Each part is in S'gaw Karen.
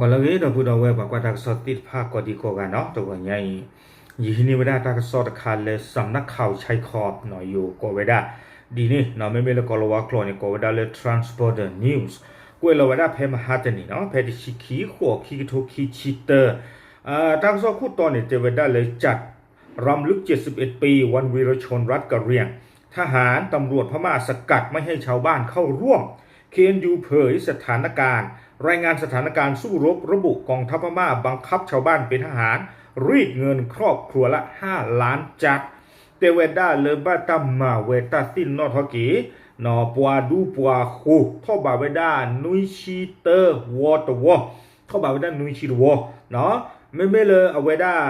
ဂီၤလၢအဂ့ၤ ဒီပုၢ်ဒီဝဲၢ်ပှၤကွၢ်တၢ်ကစီၣ်သ့ၣ်တဖၣ်ကိးဒံကိးဂၤနီၤ, တဂီၤညါအံၤ ယဟံးန့ၢ်ဝဲဒၣ်တၢ်ကစီၣ်တခါလၢ စၤနၣ်ခးဝ်ဆဲခီ ယိၤကိးဝဲဒၣ်ဒ်န့ၣ်နီၤ, မ့မ့ၢ်လၢကီၢ်လၤဝါကျိာ်န့ၣ် ကိးဝဲဒၣ်လၢ Transborder News, ကွဲးလီၤဝဲဒၣ်ဖဲမဟါတနံၤနီၤ, ဖဲတဆံခံ ဃိး ခံကထိခံဆံတၢ တၢ်ကစီၣ်ခိၣ်တီန့ၣ် တဲဝဲဒၣ်လၢ จากรำลึกเจ็ดสิบเอ็ดปีวันวีรชนรัฐกะเหรี่ยง ทหารตำรวจพม่าสกัดไม่ให้ชาวบ้านเข้าร่วม เคเอ็นยู เผยสถานการณ์ รายงานสถานการณ์สู้รบ ระบุกองทัพพม่าบังคับชาวบ้านเป็นทหาร รีดเงินครอบครัวละ ห้าล้าน จัด တဲဝဲဒၣ်လၢဘၣ်တၢ်မၤဝဲတၢ်သ့ၣ်နီၣ်ထီၣ်က့ၤ ပှၤဒူပှၤဃိၤ ထီၣ်ဘးဝဲဒၣ်နွံဆံတၢ ဝီတဝီ, ထီၣ်ဘးဝဲဒၣ်နွံဆံတဝီ, မ့မ့ၢ်လၢအဝဲဒၣ်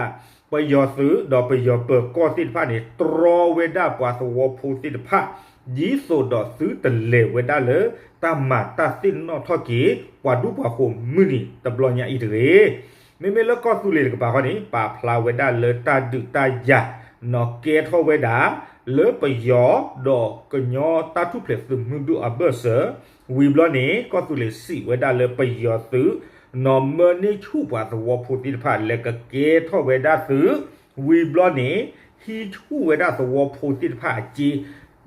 ပယီၤသုးဒီးပယီၤပၢၤကီၢ်သ့ၣ်တဖၣ်န့ၣ် တြီဝဲဒၣ်ပှၤသဝီဖိသ့ၣ်တဖၣ် ဒ်သိးဒီးသုတလဲၤဝဲဒၣ်လၢ တၢ်မၤတၢ်သ့ၣ်နီၣ်ထီၣ်က့ၤ ပှၤဒူပှၤဃိၤမုၢ်နံၤတဘျီညါအံၤတဂ့ၤ. မ့မ့ၢ်လၢကီၢ်သူလ့ၤတကပၤဃီန့ၣ် ပာ်ဖျါဝဲဒၣ်လၢတၢ်ဒုးတၢ်ယၤ နီၣ်ကဲထီၣ်ဝဲဒၣ် လၢပယီၤဒီးကညီတၢ်ထူၣ်ဖျဲးသုးမုၢ်ဒိၣ်အဘၢၣ်စၢၤ, ဝံၤဘျီန့ၣ် ကီၢ်သူလ့ၤစံးဝဲဒၣ်လၢပယီၤသုး နီၣ်မၢန့ၢ်ဆူၣ်ပှၤသဝီဖိသ့ၣ်တဖၣ် လဲၤကကဲထီၣ်ဝဲဒၣ်သုး, ဝံၤဘျီန့ၣ် ဟံးဆူၣ်ဝဲဒၣ်သဝီဖိသ့ၣ်တဖၣ်အစ့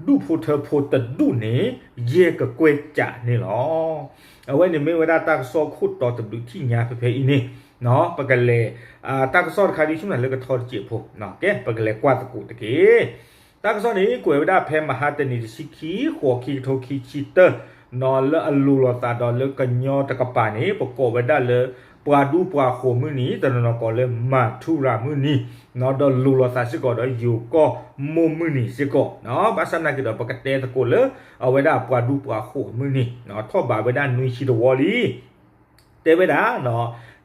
ဒူၣ်ဖိထၢဖိတဒူၣ်န့ၣ် ယဲၢ်ကကွဲၢ်ကးန့ၣ်လီၤ. အဝဲန့ၣ်မ့ၢ်ဝဲဒၣ်တၢ်ကစီၣ်ခိၣ်တီတဘျုးထံၣ်ညါဖဲဖဲအံၤန့ၣ်, ပကလဲၤ တၢ်ကစီၣ်တခါဒ်ဆိကမိၣ်လၢကထီတစဲးဖိ, ကဲ ပကလဲၤကွၢ်သကိးတက့ၢ်. တၢ်ကစီၣ်န့ၣ် ကွဲးဝဲဒၣ်ဖဲမဟါတနံၤတဆံခံ ဃိး ခံကထိခံဆံတၢ နီၣ်လၢအလိၤလိာ်သးဒီးလၢကညီတကပၤန့ၣ် ပကိးဝဲဒၣ်လၢ ပှၤဒူပှၤဃိၤမုၢ်နံၤ တနီၤနီၤကိးလၢ မၤထူရၤမုၢ်နံၤ, ဒီးလိၤလိာ်သးစ့ၢ်ကီးဒီးယိၤကီၢ်မိၢ်မုၢ်နံၤစ့ၢ်ကီး, ဘၣ်ဆၣ်သနာ်က့ဒီး ပကတဲသကိးလၢ အဝဲဒၣ်ပှၤဒူပှၤဃိၤအမုၢ်နံၤ ထီၣ်ဘးဝဲဒၣ်နွံဆံတဝီလံ တဲဝဲဒၣ်,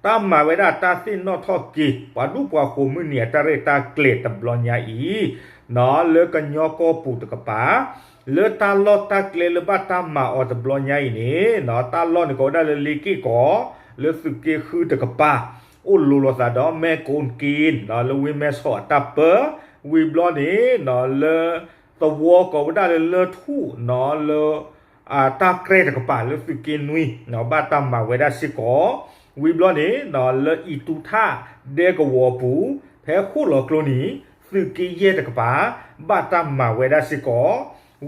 တၢ်မၤဝဲဒၣ်တၢ်သ့ၣ်နီၣ်ထီၣ်က့ၤ ပှၤဒူပှၤဃိၤမုၢ်နံၤအတၢ်ရဲၣ်တၢ်ကျဲၤတဘျီညါအံၤ, လၢကညီကီၢ်ပူၤတကပၤ, လၢတၢ်လီၢ်တၢ်ကျဲလၢဘၣ်တၢ်မၤအီၤတဘျီညါအံၤန့ၣ်, တၢ်လီၢ်န့ၣ်ကိးဝဲဒၣ်လၢလ့က့ၢ်ကီး, လၢသုးက့ဃုတကပၤ, အိၣ်လိၤလိာ်သးဒီး မဲၢ်ကိၣ်က့ၣ် လၢဝ့ၢ်မဲၢ်ဆီးအတၢ်ပၢ, ဝံၤဘျီန့ၣ် လၢ သဝီကိးဝဲဒၣ်လၢလၢၢ်ထူၣ် လၢ တၢ်ကြဲတကပၤလၢသုးက့ၣ်နွံ ဘၣ်တၢ်မၤဝဲဒၣ်စ့ၢ်ကီး, ဝံၤဘျီန့ၣ် လၢအံၤတူထၣ်ဒဲကဝီၤပူၤ ဖဲဃိၣ်လီၤကျိနံၤ သုးက့ၣ်ယဲၢ်တကပၤ ဘၣ်တၢ်မၤဝဲဒၣ်စ့ၢ်ကီး,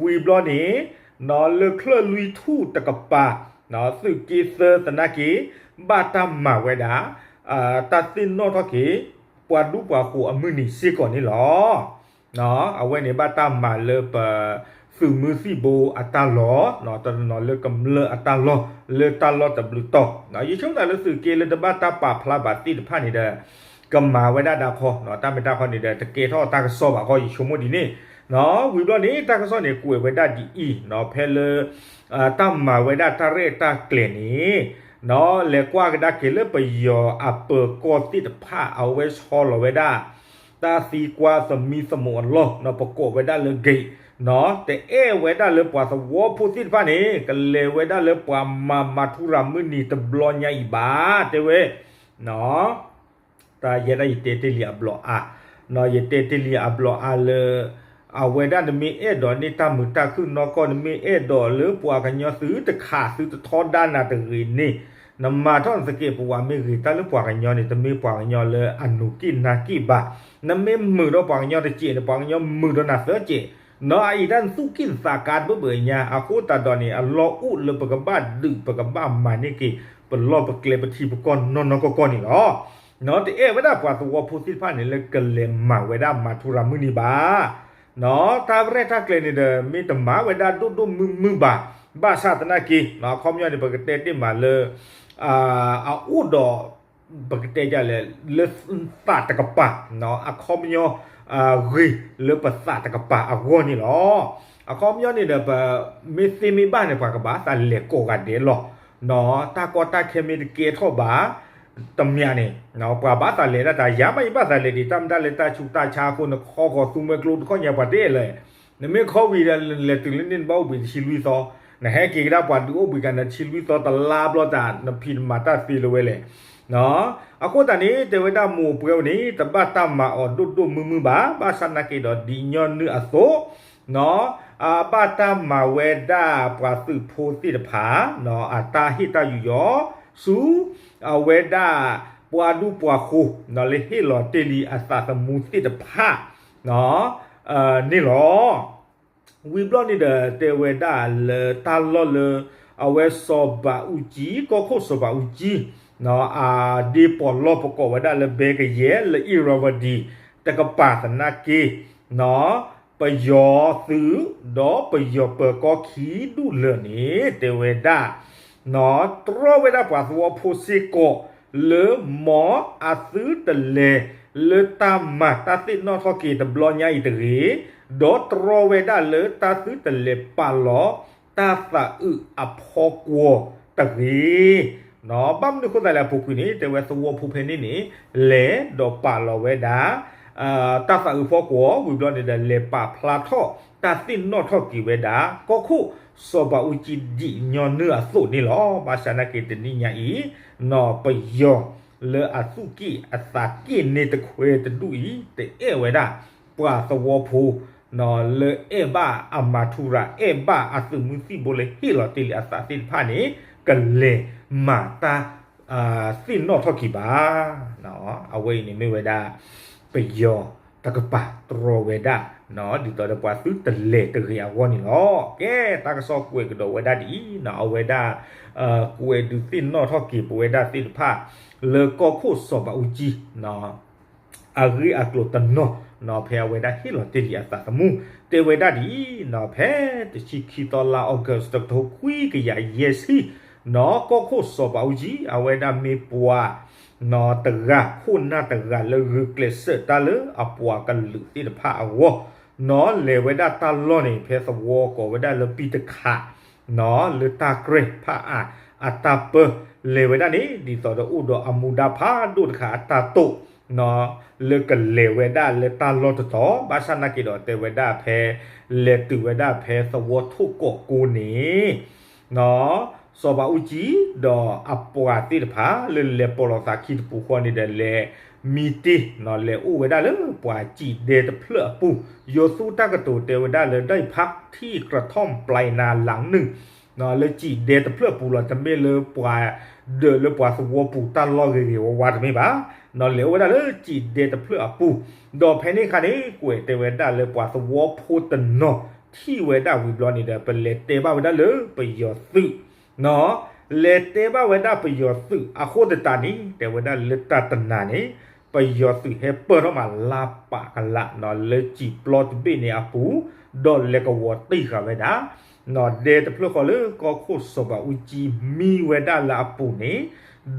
ဝံၤဘျီန့ၣ် လၢချၢၣ်လွံၢ်ထူၣ်တကပၤ သုးက့ၣ်သၢသနာ်က့ ဘၣ်တၢ်မၤဝဲဒၣ် တၢ်သ့ၣ်နီၣ်ထီၣ်က့ၤ ပှၤဒူပှၤဃိၤအမုၢ်နံၤစ့ၢ်ကီးန့ၣ်လီၤ. အဝဲန့ၣ်ဘၣ်တၢ်မၤလၢပ သုးမုၢ်သံၣ်ဘိအတၢ်လီၢ်, တနီၤနီၤလၢကမျၢၢ်အတၢ်လီၢ် လၢတၢ်လီၢ်တဘျုးတီၤ, ယဆိကမိၣ်သးလၢသုးက့ၣ်လၢတဘၣ်တၢ်ပာ်ဖျါဘၣ်သ့ၣ်တဖၣ်န့ၣ်ဒီး ကမၤဝဲဒၣ်ဒၣ်ခီ, တၢ်မ့ၢ်တၢ်ခီန့ၣ်ဒီး တကဲထီၣ်တၢ်ကစီၣ်ဘၣ်ခီ ယဆိကမိၣ်ဒ်န့ၣ်, ဝံၤဘျီန့ၣ် တၢ်ကစီၣ်န့ၣ်ကွဲးဝဲဒၣ်ဒ်အံၤ, ဖဲလၢ တၢ်မၤဝဲဒၣ်တၢ်ရဲၣ်တၢ်ကျဲၤန့ၣ် လဲၤကွၢ်ကဒါက့ၤလၢပယီၤအပၢၤကီၢ်သ့ၣ်တဖၣ် အဝဲဆီလီၤဝဲဒၣ် တၢ်သံကွၢ်သမံသမိးအလီၢ် ပကိးဝဲဒၣ်လၢ gate, တအဲၣ်ဝဲဒၣ်လၢပှၤသဝီဖိသ့ၣ်တဖၣ်န့ၣ် ကလဲၤဝဲဒၣ်လၢပှၤမၤမၤထူရၤမုၢ်နံၤတဘျီညါအံၤဘၣ်, တဲဝဲ တၢ်ယဲဒၣ်ယတဲတ့ၢ်လံအဘျီအါ, ယတဲတ့ၢ်လံအဘျီအါလၢ အဝဲဒၣ်နမ့ၢ်အဲၣ်ဒိးန့ၢ်တၢ်မုာ်တၢ်ခုၣ်နီၢ်ကီၢ် နမ့ၢ်အဲၣ်ဒိးလၢပှၤကညီသုတခးသုတထီဒါနၤတဂ့ၤန့ၣ်, နမၤထီၣ်နသကဲးပဝးမ့ၢ်ဂ့ၤ တၢ်လၢပှၤကညီန့ၣ် တမ့ၢ်ပှၤကညီလၢအနူၤက့ၣ်နါက့ၣ်ဘၣ်, နမ့ၢ်မုာ်ဒီးပှၤကညီတစဲးန့ၣ် ပှၤကညီမုာ်ဒီးနၤသၢစဲး, နီၢ်အအံၤတၢ်နသူၣ်က့ၣ်သးကါတဘၣ်ဘၣ်ညါ အဃိသတးဒီးန့ၣ် အလီၢ်အိၣ်လၢပကဘၣ်ဒုး ပကဘၣ်မၤန့ၢ်က့ၤ ပလီၢ်ပကျဲပထံပကီၢ်နီၢ်နီၢ်ကီၢ်ကီၢ်န့ၣ်လီၤ. တအဲၣ်ဝဲဒၣ်ပှၤသဝီဖိသ့ၣ်တဖၣ်န့ၣ် လၢကလဲၤမၤဝဲဒၣ်မၤထူရၤမုၢ်နံၤဘၣ်, တၢ်ရဲၣ်တၢ်ကျဲၤန့ၣ်ဒီး မ့ၢ်တမၤဝဲဒၣ်ဒိၣ်ဒိၣ်မုၢ်မုၢ်ဘၣ်, ဘၣ်ဆၣ်သနာ်က့ အခီပညီန့ၣ် ပကတဲတ့ၢ်မးလၢ အအိၣ်ဒီး ပကတဲဒ်လဲၣ် လၢသးတကပၤ, အခီပညီ ဂ့ၤလၢပသးတကပၤအဂီၢ်န့ၣ်လီၤ. အခီပညီန့ၣ်ဒီး ပမ့ၢ်သ့မ့ၢ်ဘၣ်န့ၣ် ပှၤကဘၣ်သးလဲၤကိးဂၤဒဲးလီၤ. တၢ်ကီတၢ်ခဲမ့ၢ်တကဲထီၣ်ဘၣ် တမံၤန့ၣ် ပှၤဘၣ်သးလဲၤဒၣ်တၢ် ယၤမးယဘၣ်သးလဲၤဒံး တၢ်မတၤလဲၤတၢ်ဆူးတၢ်ဆါအဃိ နခီဃီၤသူမှဲကျိတခီညါ ပှၤတအဲၣ်လၢၤ, နမ့ၢ်ခီဝံၤဒီး လဲၤတုၤလၢန့ၣ်နဘၣ်အိၣ်ဘှံးတဆံလွံၢ်သီ, နဟဲက့ၤကဒါပှၤဒုးအိၣ်ဘှံးကနၤတဆံလွံၢ်သီ တလါဘျီတၢ် နဖံးနမၤတၢ်သ့လၢၤဝဲလဲၣ်. အဃိသတးန့ၣ် တဲဝဲဒၣ်မိၢ်ပှဲၤဝဲန့ၣ် တဘၣ်တၢ်မၤအီၤဒိၣ်ဒိၣ်မုၢ်မုၢ်ဘၣ်, ဘၣ်ဆၣ်သနာ်က့ဒီး ဒ်ညီနုၢ်အသိး ဘၣ်တၢ်မၤဝဲဒၣ်ပှၤသုးဖိသ့ၣ်တဖၣ် အတၢ်ဟ့ၣ်တၢ်ယူးယီၣ် ဆူ အဝဲဒၣ်ပှၤဒူပှၤဃိၤ လၢဟ့ၣ်လီၤတ့ၢ်လံအသးသမူသ့ၣ်တဖၣ်န့ၣ်လီၤ. ဝံၤဘျီန့ၣ်ဒီး တဲဝဲဒၣ်လၢတၢ်လီၢ်လၢ အဝဲစီၤဘးအူကၠံ ကီၢ်ခိၣ်စီၤဘးအူကၠံ အဒ့ပီးလီၢ်ပကိးဝဲဒၣ်လၢဘဲကယဲၢ်လၢ Irrawaddy တကပၤသနာ်က့ ပယီၤသုး ဒီးပယီၤပၢၤကီၢ်ခံဒူၣ်လၢာ်န့ၣ် တဲဝဲဒၣ် တြီဝဲဒၣ်ပှၤသဝီဖိစ့ၢ်ကီး လၢမ်အသုတလဲၤလၢတၢ်မၤတၢ်သ့ၣ်နီၣ်ထီၣ်က့ၤတဘျီညါအံၤတဂ့ၤ, ဒီးတြီဝဲဒၣ်လၢတၢ်သုတလဲၤပာ်လီၤတၢ်သးအုးအဖီကွီၤတဂ့ၤ. ဘၣ်မနုၤအဃိသတးလဲၣ်အပူၤကွံာ်န့ၣ် တဲဝဲသဝီဖိဖဲန့ၣ်န့ၣ် လဲၤဒီးပာ်လီၤဝဲဒၣ် တၢ်သးအုးဖီကွီၤ ဝံၤဘျီန့ၣ်ဒီး လဲၤပာ်ဖျါထီၣ်တၢ်သ့ၣ်နီၣ်ထီၣ်က့ၤဝဲဒၣ် ကီၢ်ခိၣ်စီၤဘးအူကၠံဒ်ညီနုၢ်အသိးန့ၣ်လီၤ. ဘၣ်ဆၣ်နာ်က့တနံၤညါအံၤ ပယီၤလၢအသူၣ်က့ၣ်အသးက့ၣ်န့ၢ်တခွဲတဒူၣ်အံၤ တအဲၣ်ဝဲဒၣ် ပှၤသဝီဖိ လၢအဲၣ်ဘၣ်အမၤထူရၤ အဲၣ်ဘၣ်အသုးမုၢ်သံၣ်ဘိလၢဟ့ၣ်လီၤတ့ၢ်လံအသးသ့ၣ်တဖၣ်န့ၣ် ကလဲၤမၤတၢ်သ့ၣ်နီၣ်ထီၣ်က့ၤဘၣ်. အဝဲအံၤန့ၣ်မ့ၢ်ဝဲဒၣ် ပယီၤတကပၤတြီဝဲဒၣ် ဒ်သိးဒီးပှၤသုတလဲၤတဂ့ၤအဂီၢ်န့ၣ်လီၤ. ကဲ တၢ်ကစီၣ်ကွဲးကဒီးဝဲဒၣ်ဒ်အံၤ အဝဲဒၣ် ကွဲးဒုးသ့ၣ်နီၣ်ထီၣ်က့ၤပဝဲဒၣ်သ့ၣ်တဖၣ် လၢကီၢ်ခိၣ်စီၤဘးအူကၠံ အဂ့ၢ်အကျိၤတနီၤ ဖဲအဝဲဒၣ်ဟ့ၣ်လီၤတ့ၢ်လံအသးသမူ တဲဝဲဒၣ်ဒ်အံၤ ဖဲတဆံခံသီလါ August တကထိခွံကယၤယဲၢ်ဆံ ကီၢ်ခိၣ်စီၤဘးအူကၠံ အဝဲဒၣ်မ့ၢ်ပှၤ တဂၤခိၣ်နၢ်တဂၤလၢ ဂုာ်ကျဲးစၢးတၢ်လၢအပှၤကလုာ်သ့ၣ်တဖၣ်အဂီၢ် လဲၤဝဲဒၣ်တၢ်လီၢ်န့ၣ် ဖဲသဝီကိးဝဲဒၣ်လၢပံတခး လၢတၢ်ကြဲးဖးအါ အတၢ်ပၢ လဲၤဝဲဒၣ်န့ၣ် ဒ်သိးဒီးအိၣ်ဒီးအမူဒါဖးဒိၣ်တခါအတၢ်တိာ် လၢကလဲၤဝဲဒၣ်လၢတၢ်လီၢ်တတီၤ ဘၣ်ဆၣ်နာ်က့ဒီးတဲဝဲဒၣ်ဖဲ လဲၤတုၤဝဲဒၣ်ဖဲသဝီထိၣ်ကိးကိန့ၣ် စီၤဘးအူကၠံ ဒီးအပှၤသ့ၣ်တဖၣ် လၢလဲၤပိာ်လိာ်သးခံတပူၤဃီန့ၣ်ဒီး လဲၤမံတ့ၢ် လဲၤအိၣ်ဝဲဒၣ်လၢပှၤစံးဒဲတဖျၢၣ်အပူၤ ယိၤသူတၢ်ကတိၤတဲဝဲဒၣ်လၢ ได้พักที่กระท่อมปลายนาหลังหนึ่ง လၢစံးဒဲတဖျၢၣ်အပူၤလီၤ. တမ့ၢ်လၢပှၤဒၢးလၢပှၤသဝီပူၤတၢ်လီၢ်ဂ့ၤဂ့ၤဝါဝါတမ့ၢ်ဘၣ် လဲၤအိၣ်ဝဲဒၣ်လၢစံးဒဲတဖျၢၣ်အပူၤ ဒီးဖဲန့ၣ်အခါန့ၣ် ကွဲးတဲဝဲဒၣ်လၢပှၤသဝီဖိတနီၤထံၣ်ဝဲဒၣ်ဝံၤဘျီန့ၣ်ဒီး ပလဲၤတဲဘၣ်ဝဲဒၣ်လၢပယီၤသုး လဲၤတဲဘၣ်ဝဲဒၣ်ပယီၤသုးအဃိသတးန့ၣ် တဲဝဲဒၣ်လၢတၢ်တနၤန့ၣ် ပယီၤသုးဟဲပၢၢ်ထီၣ်မးလါပာ်ကလး လၢစံာ်ပျီတဘ့ၣ်န့ၣ်အပူၤ ဒီးလဲၤကဝီၤတံၢ်ဃာ်ဝဲဒၣ် ဒဲတဖျၢၣ်ဃီလၢကီၢ်ခိၣ်စီၤဘးအူကၠံမံဝဲဒၣ်လၢအပူၤန့ၣ်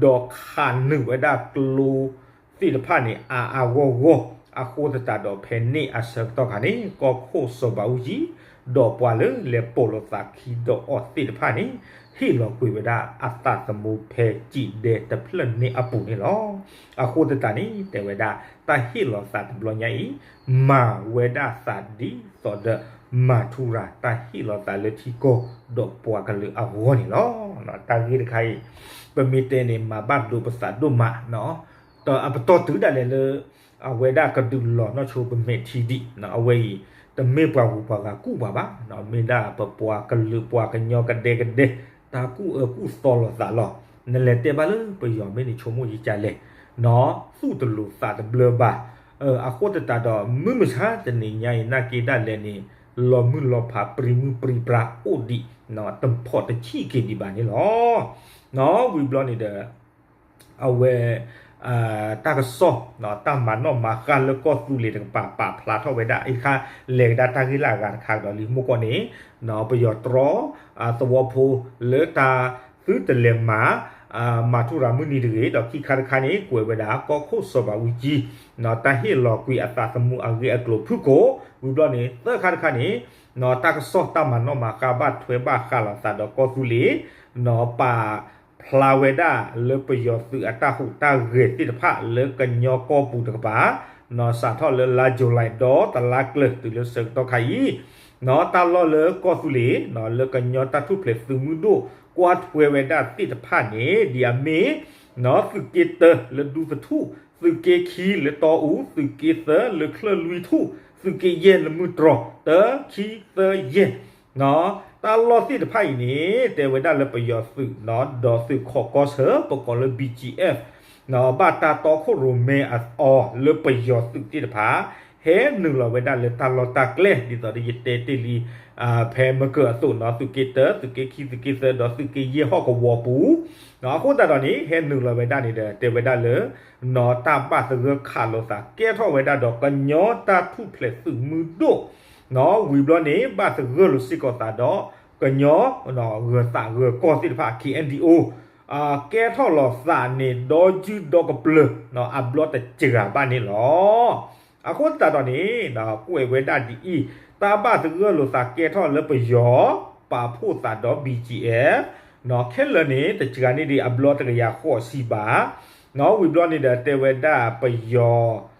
ဒီးခးနုာ်ဝဲဒၣ်ကျိသ့ၣ်တဖၣ်န့ၣ် အါအါဂီၢ်ဂီၢ် အဃိသတးဒီးဖဲန့ၣ်အဆၢကတီၢ်ခါန့ၣ် ကီၢ်ခိၣ်စီၤဘးအူကၠံ ဒီးပှၤလၢလဲၤပိာ်လိာ်သးခံဒီးအီၤသ့ၣ်တဖၣ်န့ၣ် ဟ့ၣ်လီၤကွံာ်ဝဲဒၣ်အသးသမူဖဲစံာ်ဒဲတဖျၢၣ်န့ၣ်အပူၤန့ၣ်လီၤ. အဃိသတးန့ၣ် တဲဝဲဒၣ် တၢ်ဟ့ၣ်လီၤသးတဘျီညါအံၤ မၤဝဲဒၣ်သးဒ်သိးဒီး မၤထူရၤတၢ်ဟ့ၣ်လီၤသးလၢထံကီၢ်ဒီးပှၤကလုာ်အဂီၢ်န့ၣ်လီၤ. တၢ်ဂ့ၢ်တခါအံၤ ပမ့ၢ်တဲန့ၣ် မၤဘၣ်ဒိပသးဒိၣ်မး အပတီၢ်တုၤဒၣ်လဲာ်လၢ အဝဲဒၣ်ကဒုးလီၤနီၢ်ဆိပမဲာ်ထံဒံး အဝဲအံၤ တမ့ၢ်ပှၤဂုၤပှၤဂၤကူၣ်ပှၤဘၣ် မ့ၢ်ဒၣ်ပပှၤကလုာ်ပှၤကညီကဒဲကဒဲ တၢ်ကူၣ်အၢကူၣ်သီလိာ်သးလီၤ. နလဲၤတဲဘၣ်လၢပယီၤမ့ၢ်န့ၣ် ဆိကမိၣ်ယံာ်ကလဲၣ် သူၣ်တလိာ်သးတဘျၢဘၣ်. အဃိသတးဒီး မုၢ်မဆါတနံၤညါအံၤ နာ်က့ဒၣ်လဲာ်န့ၣ် လီၤမုၢ်လီၤဖးပြံမုၢ်ပြံပြါအိၣ်ဒံး တဖီၣ်တဆံးက့ၤဒံးဘၣ်န့ၣ်လီၤ. ဝံၤဘျီန့ၣ်ဒီး အဝဲ တၢ်ကစီၣ် တၢ်မၤနီၣ်မၤဃါလၢကီၢ်သူလ့ၤတကပၤ ပာ်ဖျါထီၣ်ဝဲဒၣ် အံၤခါ လဲၤကဒါတၢ်ဂ့ၢ်လၢအဂၤတခါကဒီးလံ မ့ၢ်ကွၢ်န့ၣ် ပယီၤတြီ သဝီဖိလၢတၢ်သုတလဲၤမၤ မၤထူရၤမုၢ်နံၤတဂ့ၤ ဒီးခံခါတခါန့ၣ် ကွဲးဝဲဒၣ် ကီၢ်ခိၣ်စီၤဘးအူကၠံ တၢ်ဟ့ၣ်လီၤကွံာ်အသးသမူအဂ့ၢ်အကျိၤဖုၣ်ကိာ် ဝံၤဘျီန့ၣ် သၢခါတခါန့ၣ် တၢ်ကစီၣ်တၢ်မၤနီၣ်မၤဃါဘၣ်ထွဲဘၣ်ဃးလိာ်သးဒီးကီၢ်သူလ့ၤ ပာ်ဖျါဝဲဒၣ်လၢပယီၤသုးအတၢ်ဟူးတၢ်ဂဲၤသ့ၣ်တဖၣ်လၢကညီကီၢ်ပူၤတကပၤ စးထီၣ်လၢလါယူၤလံဒီးတလါကျၢၤတုၤလၢဆၢကတီၢ်ခါအံၤ တၢ်လီၢ်လၢကီၢ်သူလ့ၤ လၢကညီတၢ်ထူၣ်ဖျဲးသုးမုၢ်ဒိၣ် ကွၢ်ထွဲဝဲဒၣ်သ့ၣ်တဖၣ်န့ၣ် ဒ်အမ့ၢ် သုးက့တၢလၢဒူသထူၣ်, သုးက့ခံလၢတီအူ, သုးက့သၢလၢချၢၣ်လွံၢ်ထူၣ်, သုးက့ယဲၢ်လၢမုၢ်တြီၤ, တၢ ခံ သၢ ယဲၢ် တၢ်လီၢ်သ့ၣ်တဖၣ်အံၤန့ၣ် တဲဝဲဒၣ်လၢပယီၤသုး ဒီးသုးခိးကီၢ်ဆၢ ပကိးလၢ ဘီကၠံအ့ၣ် ဘၣ်တၢ်တီခိၣ်ရိၣ်မဲအီၤလၢပယီၤသုးသ့ၣ်တဖၣ် ဟဲနုာ်လီၤဝဲဒၣ်လၢတၢ်လီၢ်တၢ်ကျဲ ဒ်သိးဒီးယတဲတ့ၢ်လံ ဖဲမုၢ်ကၢၢ်အသိးနီၤ သုးက့တၢ သုးက့ခံ သုးက့သၢ ဒီးသုးက့ယဲၢ်ဟီၣ်ကဝီၤပူၤ အဃိသတးဒီးန့ၣ် ဟဲနုာ်လီၤဝဲဒၣ်န့ၣ်ဒီး တဲဝဲဒၣ်လၢ နီၤတၢ်ဘၣ်သဂၢၢ်ခးလိာ်သး ကဲထီၣ်ဝဲဒၣ်ဒီးကညီတၢ်ထူၣ်ဖျဲးသုးမုၢ်ဒိၣ် ဝံၤဘျီန့ၣ် ဘၣ်သဂၢၢ်လိာ်စ့ၢ်ကီးသးဒီး ကညီ ဂၢၤသးဂၢၤကီၢ်သ့ၣ်တဖၣ် ခ့ၣ်အဲၣ်ယူၣ် ကဲထီၣ်လိာ်သးန့ၣ် ဒီယုၢ်ဒီကပျၢၤ အဘျီတစှၤဘၣ်န့ၣ်လီၤ. အဃိသတးဒီးန့ၣ် ကွဲးဝဲဒၣ်ဒ်အံၤ တၢ်ဘၣ်သဂၢၢ်လိာ်သးကဲထီၣ်လၢပယီၤ ပာ်ဖှိၣ်သးဒီး ဘီကၠံအ့ၣ် ခဲလၢာ်န့ၣ် တစှၤန့ၢ်ဒံးအဘျီတကယၤဃိးဆံဘၣ် ဝံၤဘျီန့ၣ်ဒီး တဲဝဲဒၣ်ပယီၤ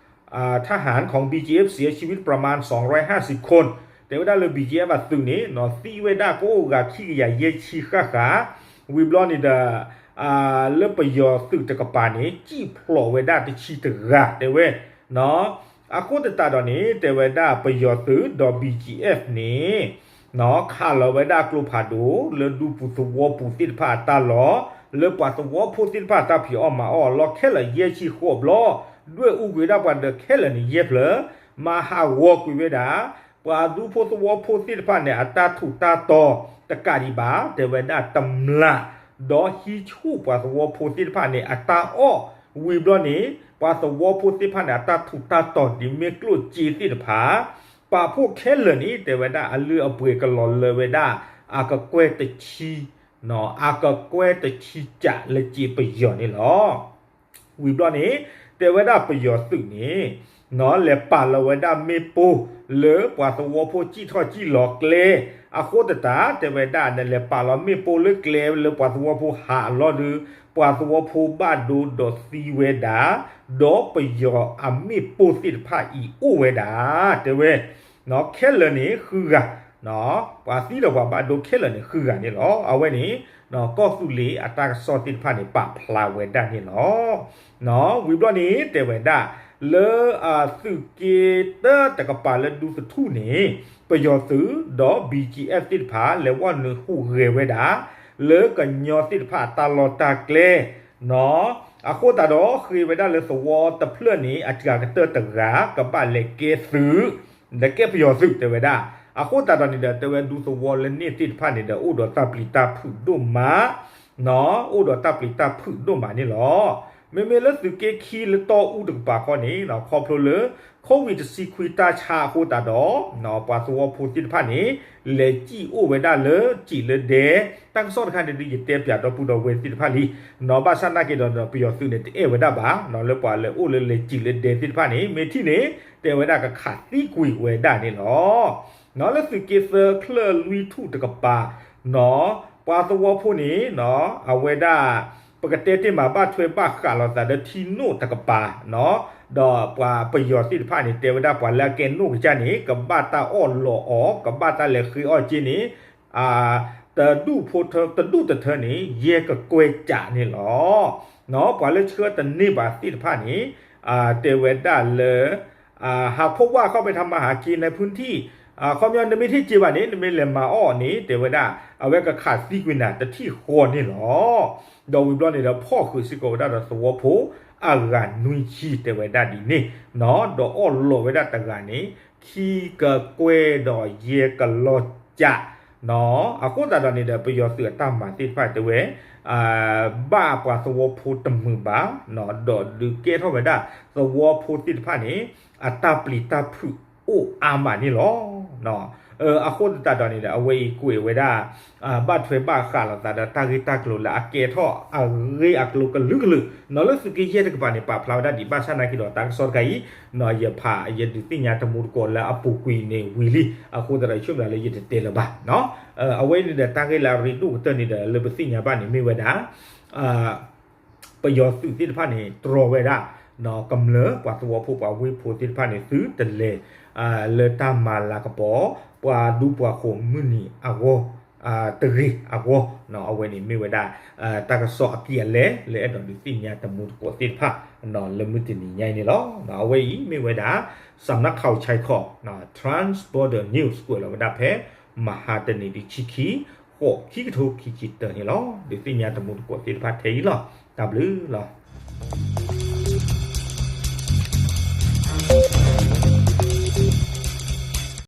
ทหารของ บีจีเอฟ เสียชีวิตประมาณ สองร้อยห้าสิบคน တဲဝဲဒၣ်လၢ ဘီကၠံအ့ၣ် အသုးန့ၣ် သံဝဲဒၣ်ကအိၣ်ဂၤခံကယၤယဲၢ်ဆံဃၣ်ဃၣ် ဝံၤဘျီန့ၣ်ဒီး လၢပယီၤသုးတကပၤန့ၣ် စံၣ်ဖျိးဝဲဒၣ်တဆံတဂၤ တဲဝဲ အဃိသတးဒီးန့ၣ် တဲဝဲဒၣ်ပယီၤသုးဒီး ဘီကၠံအ့ၣ် န့ၣ် ခးလီၤဝဲဒၣ်ကျိဖးဒိၣ် လၢဒူပူၤသဝီပူၤသ့ၣ်တဖၣ်အတၢ်လီၢ် လၢပှၤသဝီဖိသ့ၣ်တဖၣ်အတၢ်ဖံးအီၣ်မၤအီၣ်အလီၢ်ခဲလၢာ်ယဲၢ်ဆံဃိးဘျီ ဒွဲၣ်အူကွံာ်ဝဲဒၣ်ပှၤဒၢးခဲလၢာ်န့ၣ်ယဲၢ်ဖျၢၣ် မၤဟးဂီၤကွံာ်ဝဲဒၣ် ပှၤဒူဖိသဝီဖိသ့ၣ်တဖၣ်န့ၣ် အတၢ်ထူးတၢ်တီၤတကးဒံးဘၣ် တဲဝဲဒၣ်တမျး ဒီးဟံးဆူၣ်ပှၤသဝီဖိသ့ၣ်တဖၣ်န့ၣ် အတၢ်အီၣ် ဝံၤဘျီန့ၣ် ပှၤသဝီဖိသ့ၣ်တဖၣ်န့ၣ် အတၢ်ထူးတၢ်တီၤဒ်မ့ၢ်ကျိၣ်စ့သ့ၣ်တဖၣ် ပာ်ဖှိၣ်ခဲလၢာ်န့ၣ် တဲဝဲဒၣ်အလုၢ်အပှ့ၤကလီၤလၢဝဲဒၣ် အကကွဲၢ်တဆံ အကကွဲၢ်တဆံကးလၢစ့ပယီၤန့ၣ်လီၤ. ဝံၤဘျီန့ၣ် တဲဝဲဒၣ်ပယီၤသုးန့ၣ် လဲၤပာ်လီၤဝဲဒၣ်မ့ၣ်ပိၢ်လၢပှၤသဝီဖိစံၣ်ထီၣ်စံၣ်လီၤကျဲ အဃိသတး တဲဝဲဒၣ်နလဲၤပာ်လီၤမ့ၣ်ပိၢ်လၢကျဲလၢပှၤသဝီဖိဟးအလီၢ်ဒီး ပှၤသဝီဖိဘၣ်ဒိဒီးသံဝဲဒၣ် ဒီးပယီၤအမ့ၣ်ပိၢ်သ့ၣ်တဖၣ်အံၤအိၣ်ဝဲဒၣ် တဲဝဲ ခဲလၢာ်န့ၣ်ဃုဂၤ ပှၤသံဒီးပှၤဘၣ်ဒိခဲလၢာ်န့ၣ်ဃုဂၤန့ၣ်လီၤ. အဝဲန့ၣ် ကီၢ်သူလ့ၤအတၢ်ကစီၣ်သ့ၣ်တဖၣ်န့ၣ် ပာ်ဖျါဝဲဒၣ်န့ၣ်လီၤ. ဝံၤဘျီန့ၣ် တဲဝဲဒၣ် လၢအသုးက့တၢတကပၤလၢဒူသထူၣ်န့ၣ် ပယီၤသုးဒီး ဘီကၠံအ့ၣ် သ့ၣ်တဖၣ် လဲၤဝီနုာ်ဟူးဂဲၤဝဲဒၣ် လၢကညီသ့ၣ်တဖၣ်အတၢ်လီၢ်တၢ်ကျဲ အဃိသတးဒီး ဃ့ဝဲဒၣ်လၢသဝီတဖျၢၣ်န့ၣ် အစှၤကတၢၢ်တဂၤ ကဘၣ်လဲၤကဲသုး လဲၤကဲပယီၤသုး တဲဝဲဒၣ်. အဃိသတးဒီးန့ၣ်ဒီး တဲဝဲဒူသဝီလၢန့ၣ်သ့ၣ်တဖၣ်န့ၣ်ဒီး အိၣ်ဒီးတၢ်ပျံၤတၢ်ဖုးဒိၣ်မး အိၣ်ဒီးတၢ်ပျံၤတၢ်ဖုးဒိၣ်မးန့ၣ်လီၤ. မ့မ့ၢ်လၢသုးက့ခံလၢတီအူတကပၤဃီန့ၣ် ခီဖျိလၢ ခိဝံၣ်တဆံခွံတၢ်ဆါအဃိသတးဒီး ပှၤသဝီဖိသ့ၣ်တဖၣ်န့ၣ် လဲၤစံၣ်အိၣ်ဝဲဒၣ်လၢစံၣ်လၢဒဲ တၢ်ကစီၣ်တခါန့ၣ်ဒုး ယတဲပၠးဒီပုၢ်ဒီဝဲၢ်သ့ၣ်တဖၣ်လံ. ဘၣ်ဆၣ်နာ်က့ဒီး ပယီၤသုးန့ၣ် တအဲၣ်ဝဲဒၣ်ဘၣ် လၢပှၤလဲၤအိၣ်လၢလဲၤစံၣ်လၢဒဲသ့ၣ်တဖၣ်န့ၣ် မ့ၢ်ထံၣ်န့ၣ် တဲဝဲဒၣ်ကခးသံကွံာ်ဝဲဒၣ်န့ၣ်လီၤ. လၢသုးက့သၢချၢၣ်လွံၢ်ထူၣ်တကပၤ ပှၤသဝီဖိန့ၣ် အဝဲဒၣ် ပကတဲတ့ၢ်မး ဘၣ်ထွဲဘၣ်ဃးလိာ်သးဒီးထံနိၣ်တကပၤ ဒီးပှၤပယီၤသ့ၣ်တဖၣ်န့ၣ် တဲဝဲဒၣ်ပှၤလၢအကဲနိၣ်ကစၢ်န့ၣ် ကဘၣ်တၢ်အီၣ်လီအီၤ ကဘၣ်တၢ်လဲၤဃ့အီၣ်က့န့ၣ် တဒူၣ်ဖိထၢ တဒူၣ်တထၢန့ၣ် ယဲၢ်ကကွဲၢ်ကးန့ၣ်လီၤ. ပှၤလၢဆှၢတန့ၢ်ဘၣ်သ့ၣ်တဖၣ်န့ၣ် တဲဝဲဒၣ်လၢ หากพบว่าเข้าไปทำมาหากินในพื้นที่ အခီပညီ နမ့ၢ်ထံၣ်က့ၤဘၣ်န့ၣ် နမ့ၢ်လဲၤမၤအီၣ်န့ၣ် တဲဝဲဒၣ် အဝဲကခးသံကွံာ်နၤတထံၣ်ဃီန့ၣ်လီၤ. ဒီးဝံၤဘျီန့ၣ်ဒီး ဖီၣ်ဃုာ်စ့ၢ်ကီးဝဲဒၣ်ဒီးသဝီဖိအဂၤနွံဆံ တဲဝဲဒၣ်ဒ်န့ၣ် ဒီးအီၣ်လီၤဝဲဒၣ်တဂၤန့ၣ် ခံကကွဲၢ်ဒီးယဲၢ်ကလီၤကး အဃိသတးဒီးန့ၣ်ဒီး ပယီၤသုးအတၢ်မၤသ့ၣ်တဖၣ်တဲဝဲ ဘၣ်ပှၤသဝီဖိတမုာ်ဘၣ် ဒီးဒုးကဲထီၣ်ဝဲဒၣ်သဝီဖိသ့ၣ်တဖၣ်န့ၣ် အတၢ်ပျံၤတၢ်ဖုးအိၣ်အါမးန့ၣ်လီၤ. အဃိသတးဒီးန့ၣ်ဒီး အဝဲအံၤကွဲးဝဲဒၣ် ဘၣ်ထွဲဘၣ်ဃးလိာ်သးဒီးတၢ်ဂ့ၢ်တၢ်ကျိၤလၢအကဲထီၣ်အဂ့ၢ်အကျိၤကလုာ်ကလုာ် လၢသုးက့ယဲၢ်တကပၤန့ၣ် ပာ်ဖျါဝဲဒၣ်ဒံး ဘၣ်ဆၣ်နာ်က့ဒီးတၢ်ကစီၣ်တခါအံၤ ယဖးယဒုးသ့ၣ်ညါတမူတကိးလၢအပူၤကွံာ်န့ၣ်ဝံၤလံ အဃိသတးဒီးဆိကမိၣ်လၢယတတဲလၢၤဘၣ် အဝဲန့ၣ်ဒီးတၢ်ဂ့ၢ်လၢအရ့ဒိၣ်ကတၢၢ်န့ၣ်ဒီး လၢပသ့ၣ်ညါဘၣ်န့ၣ်မ့ၢ်ဝဲဒၣ် ပယီၤသုးသ့ၣ်တဖၣ်န့ၣ် တြီဝဲဒၣ် ကမျၢၢ်ပှၤသဝီဖိပှၤဝ့ၢ်ဖိသ့ၣ်တဖၣ်န့ၣ် သုတလဲၤ လၢတၢ်မၤလၤကပီၤ ပှၤဒူပှၤဃိၤမုၢ်နံၤအဂီၢ် တဂ့ၤအဂီၢ် အဝဲန့ၣ်မ့ၢ်ဝဲဒၣ် တၢ်ကစီၣ်အကံၢ်အလဲ လၢအဲၣ်ဒိးဒုးသ့ၣ်ညါတမူတကိးသ့ၣ်တဖၣ် လၢမုၢ်တနံၤညါအံၤန့ၣ်လီၤ. အဝဲအံၤမ့ၢ်ဝဲဒၣ် စးမနါခးဝဲဆဲးခီ Trans Border News ကွဲးလီၤဝဲဒၣ်ဖဲ မဟါတနံၤဒံးဆံခံ ဃိး ခံကထိခံဆံတၢန့ၣ်လီၤ. ဒုးသ့ၣ်ညါတမူတကိးသ့ၣ်တဖၣ်ထဲအံၤလီၤ. တၢ်ဘျုးလီၤ.